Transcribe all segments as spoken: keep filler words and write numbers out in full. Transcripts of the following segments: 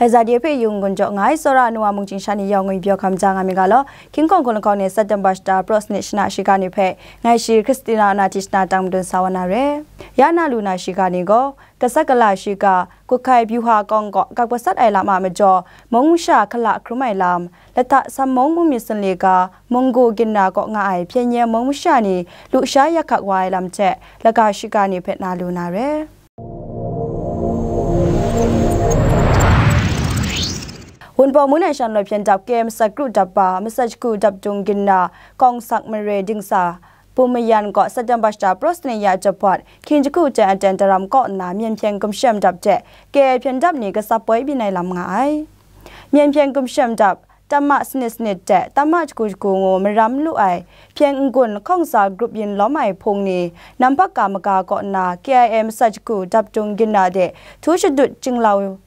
Laza de hpe yung gun jaw nga ai tsawra nu wa mung chyingsha ni yawng ngwi byaw hkam ja nga mi ga law, King Kong Hkun Lahkawng ni September shata praw sanit shana shiga ni hpe, ngai shi Christina Natishna tang madun sa wa na re. Ya na lu na shiga ni gaw, Kasat kala shiga, Kukhai Byuha Kawng kaw kap gasat ai lam a majaw, mung masha hkala hkrum ai lam, Lata Sammung Mungmyit Sunli ga, Munggu Ginra kaw nga ai Pyenye mung masha ni lusha yakhak wa ai lam hte, laga shiga ni hpe na lu na re. Wunpawng Mun ai shan law hpyen dap K M S kru dap ba, masat shagu dap dung Ginra, Kawng Sak Mare Dingsa, Bum Mayan kaw September shata praw sanit ya jahpawt, hkying jahku ten aten daram kaw nna, myen hpyen gumshem dap hte, K I A hpyen dap ni gasap poi byin ai lam nga ai. Myen hpyen gumshem dap, tamma sanit sanit hte, tamma shagu shagu ngu maram lu ai, hpyen n-gun hkawng sa grup yin lawm ai hpung ni, Nampak Ka maga kaw nna, K I A masat shagu dap dung Ginra de, htu shadut chyinglau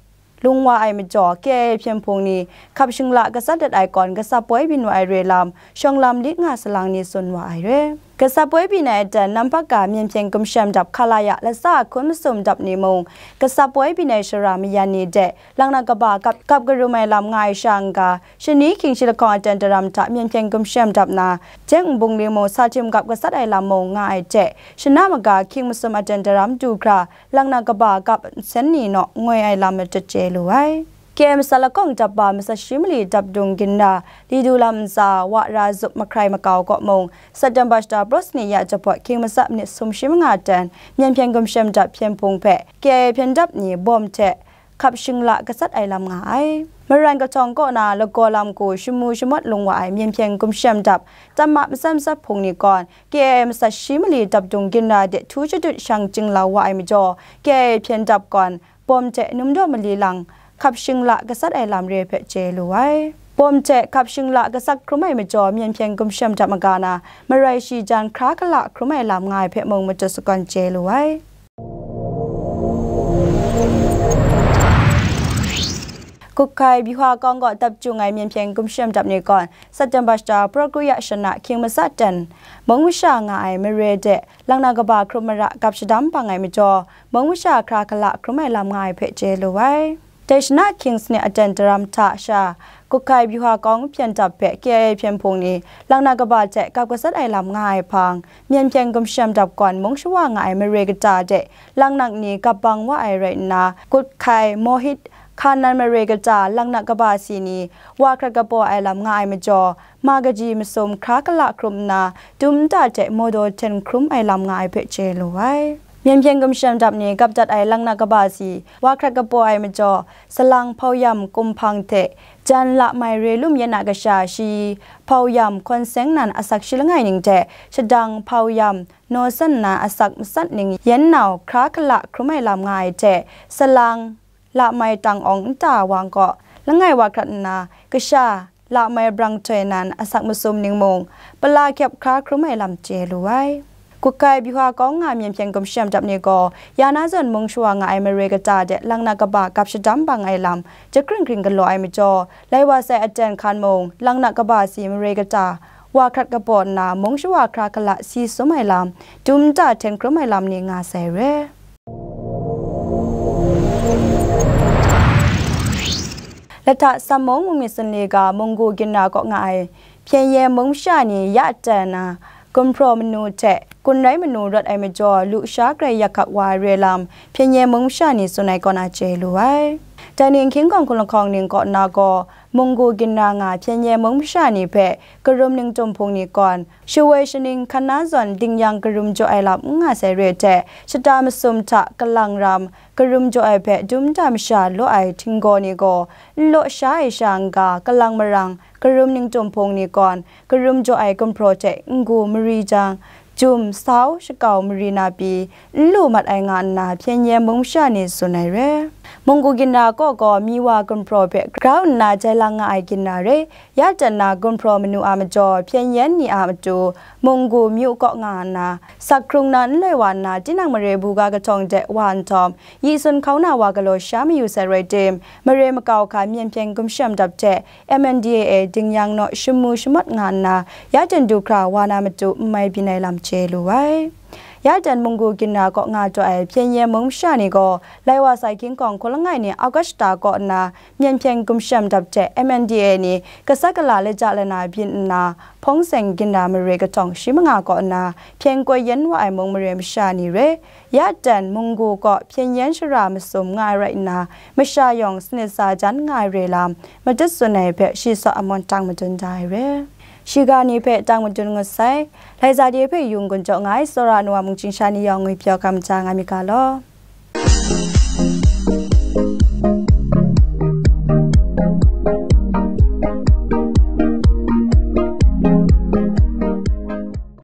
lung wa ai majaw, K I A hpyen hpung ni, hkap shingla gasat dat ai kawn, gasap poi byin wa ai re lam, shawng lam lit nga salang ni tsun wa ai re. Gasap poi byin ai aten, Nampak Ka myen hpyen gumshem dap hkala ya, latsa hkun masum dap ni mung, gasap poi byin ai shara mayan ni de, Langnak kaba kap, kap karum ai lam nga ai sha n-ga, shani hkying shi lahkawng aten daram hta myen hpyen gumshem dap na, jeng nbung li mung sa htim kap gasat ai lam mung nga ai hte, shana maga hkying masum aten daram du hkra, Langnak kaba kap nsen ni naw ngoi ai lam madat chye lu ai. K M S lakawng dap ba masat shi mali dap dung Ginra, Lidulam ntsa, Wa Ra Zup Mahkrai Makau kaw mung, September shata praw sanit ya jahpawt hkying masat manit sum shi manga ten, myen hpyen gumshem dap hpyen hpung hpe, K I A hpyen dap ni bawm hte, hkap shingla gasat ai lam nga ai. Maran kahtawng kaw na lagaw lam hku shamu shamawt lung wa ai myen hpyen gumshem dap, tamma masat masat hpung ni kawn, K I A masat shi mali dap dung Ginra de htu shadut shang chyinglau wa ai majaw, K I A hpyen dap kawn, bawm hte num daw mali lang, hkap shingla gasat ai lam re hpe chye lu ai. Bawm hte hkap shingla gasat hkrum ai majaw, myen hpyen gumshem dap maga na, marai shi jan hkra hkala hkrum ai lam nga ai hpe mung matut sakawn chye lu ai. Kukhai Byuha Kawng kaw dap chyung ai myen hpyen gumshem dap ni kawn, September shata praw kru ya shana hkying masat ten, mung masha nga ai mare de, Langnak kaba hkrup mara kap shadam bang ai majaw, mung masha hkra hkala hkrum ai lam nga ai hpe chye lu ai. Dai shana hkying sanit aten daram hta sha, Kukhai Byuha Kawng hpyen dap hpe K I A hpyen hpung ni, Langnak kaba hte kap gasat ai lam nga ai hpang, myen hpyen gumshem dap kawn mung shawa nga ai mare kata de, Langnak ni kap bang wa ai rai nna, Kukhai, Mohit, Hkanan mare kata, Langnak kaba si ni, wa hkrat kabaw ai lam nga ai majaw, ma kaji masum hkra hkala hkrum nna, dum nta hte mawdaw hten hkrum ai lam nga ai hpe chye lu ai. Myen hpyen gumshem dap ni kap dat ai Langnak kaba si, wa hkrat kabaw ai majaw, salang hpau yam kumhpang hte, jan lamai re lum yan a kasha shayi, hpau yam hkawn seng nan asak shi langai ning hte, shadang hpau yam naw san nan asak masat ning yan nau hkra hkala hkrum ai lam nga ai hte, salang, lamai tang awng nta wang kaw, langai wa hkrat nna, kasha, lamai brang htoi nan asak masum ning mung, pala kyep hkra hkrum ai lam chye lu ai. Kukhai Byuha Kawng nga myen hpyen gumshem dap ni gaw, ya na zawn mung shawa nga ai mare kata de Langnak kaba kap shadam bang ai lam, jakring kring galaw ai majaw, lai wa sai aten hkan mung, Langnak kaba si mare kata, wa hkrat kabaw nna mung shawa hkra hkala si sum ai lam, dum nta hten hkrum ai lam ni nga sai re. Lata Sammung Mungmyit Sunli ga Munggu Ginra kaw nga ai, Hpyen Yen mung masha ni ya ten na, gumhpraw manu hte gun rai manu rawt ai majaw, lusha grai yak hkak wa ai re lam, Hpyen Yen mung masha ni tsun ai kaw na chye lu ai. Dai ning hkying kawng hkun lahkawng ning kaw na gaw, Munggu Ginra nga Hpyen Yen mung masha ni hpe karum ningtum hpung ni kawn, shawoi shaning hkan na zawn dingyang karum jaw ai lam n nga sai re hte, shata masum hta kalang ram karum jaw ai hpe dum nta masha law ai htinggaw ni gaw, n law sha ai sha n-ga kalang marang karum ningtum hpung ni kawn, karum jaw ai gumhpraw hte n-gu mari jang, jum, sau, shakau mari na pyi, n lu mat ai nga nna Hpyen Yen mung masha ni tsun ai re. Munggu Ginra kaw gaw mi wa gumhpraw hpe grau nna jai lang nga ai ginra re, ya ten na gumhpraw manu a majaw Hpyen Yen ni a matu Munggu myu kaw nga nna, sak hkrung na nloi wa nna tinang mare buga kahtawng de wa nhtawm, yi sun hkau na wa galaw sha mayu sai rai tim, mare makau hkan myen hpyen gumshem dap hte M N D A A dingyang naw shamu shamawt nga nna, ya ten du hkra wa na matu n mai byin ai lam chye lu ai. Ya dan munggu ginra kaw nga taw ai Pyengyen mung masha ni gaw, lai wa sai hkying kawng hku langai ni August kaw nna, myen hpyen gumshem dap hte M N D A ni gasat gala laja lana byin nna, hpawng seng ginra mare katawng shi manga kaw nna, hpyen koi yen wa ai mung mare masha ni re, ya dan munggu kaw Pyengyen shara masum nga ai rai nna, masha yawng sanit sa jan nga ai re lam, matut tsun ai hpe shi saw amawn tang madun da ai re. Shiga ni hpe tang madun ngut sai, lai za de hpe yung gun jaw nga ai tsawra nu a mungchying sha ni yawng ngwi pyaw ga maja nga mi ga law.